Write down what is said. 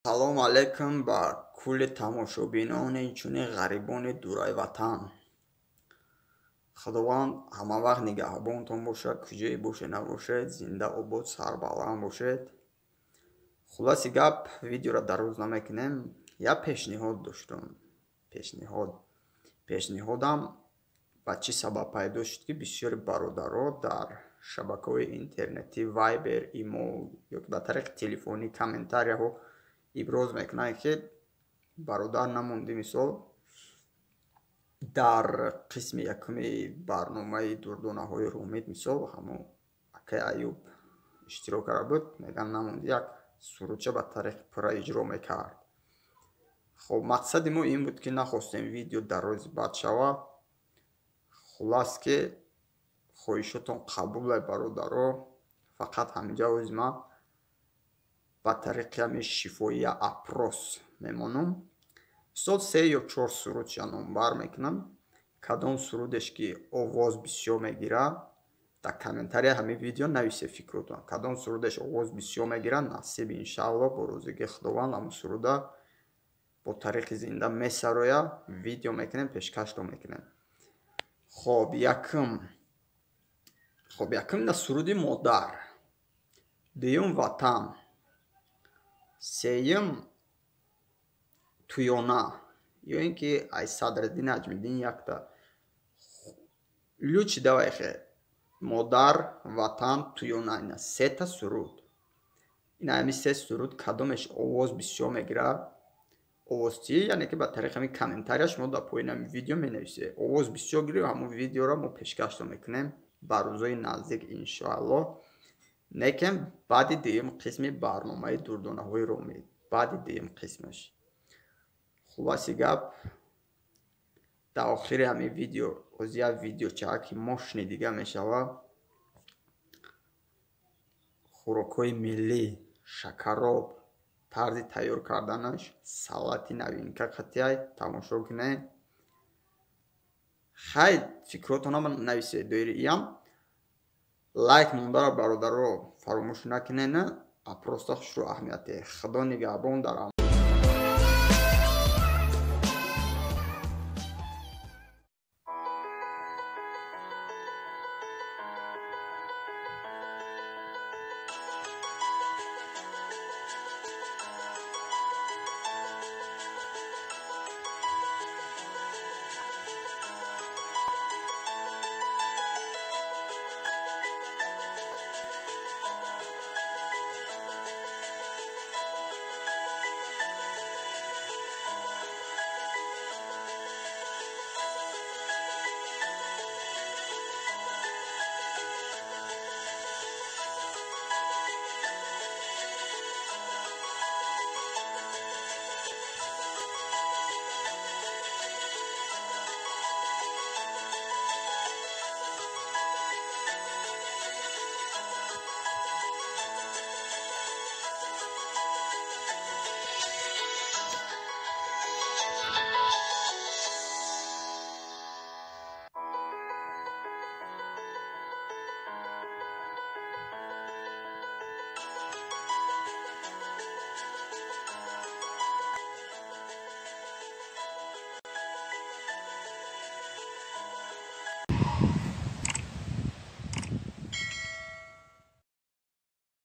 Салому алайкум ба кулли тамошобинони чунин ғарибони дураи ватан. Худованд ҳамавақт нигаҳбонтон бошад, куҷое бошед набошед, зинда, обод, сарбаланд бошед. Хулоси гап, видеоро дароз намекунем. Як пешниҳод доштум. Пешниҳод. Пешниҳодам ба чӣ сабаб пайдо шуд, ки бисёри бародаро дар шабакаҳои интернетӣ, Вайбер, Имо ё ба тариқи телефонӣ комментарияҳо иброз мекунанд, ки бародар, намонди, мисол, дар қисми якуми барномаи «Дурдонаҳои Ромид», мисол, ҳамон акаи Аюб иштирок карда буд, мегӯянд, намонди, як сурудча ба тариқи пурра иҷро мекард. Хоб, мақсади мо ин буд, ки нахостем видео дарози бад шавад. Хуллас, ки хоҳишотон қабулай, бародаро. Фақат ҳаминҷа ози ман ба тариқи ҳамин шифоия опрос мемонам. Мисол, се ё чор сурудша номбар мекунам. Кадом сурудеш ки овоз бисёр мегирад, дар комментария ҳамин видео нависед фикротон. Кадом сурудеш овоз бисёр мегирад, насиб, иншаалло, бо розигии Худованд, ҳамон суруда бо тариқи зинда месароя, видео мекунем, пешкаштон мекунем. Хоб, якум. Хоб, якум ина суруди «Модар», дуюм «Ватан», сеюм «Туёна» ё ин ки ай Садриддин Наҷмиддин якта. Лучи давай хе: «Модар», «Ватан», «Туёна», ина сета суруд. Ина ҳамин се суруд кадомеш овоз бисёр мегирад, овозчӣ, яъне ки ба тариқи ҳамин комментария шумо дар поёни ҳамин видео менависед. Овоз бисёр гирифт, ҳамон видеоро мо пешкаштон мекунем ба рӯзҳои наздик, иншоаллоҳ. Лекин баъди дуюм қисми барномаи «Дурдонаҳои Ромид», баъди дуюм қисмаш. Хулоси гап, дар охири ҳамин видео оз як видеочаа, ки мошини дига мешавад, хӯрокҳои миллӣ, шакароб, тарзи тайёр карданаш, салати новинка қатъяй тамошо кунед. Хай, фикротонам нависед доири иам. Лайк мондаро, бародаро, фаромӯш накунед. Опроста хушрӯ аҳамияте. Худо нигаҳбон дар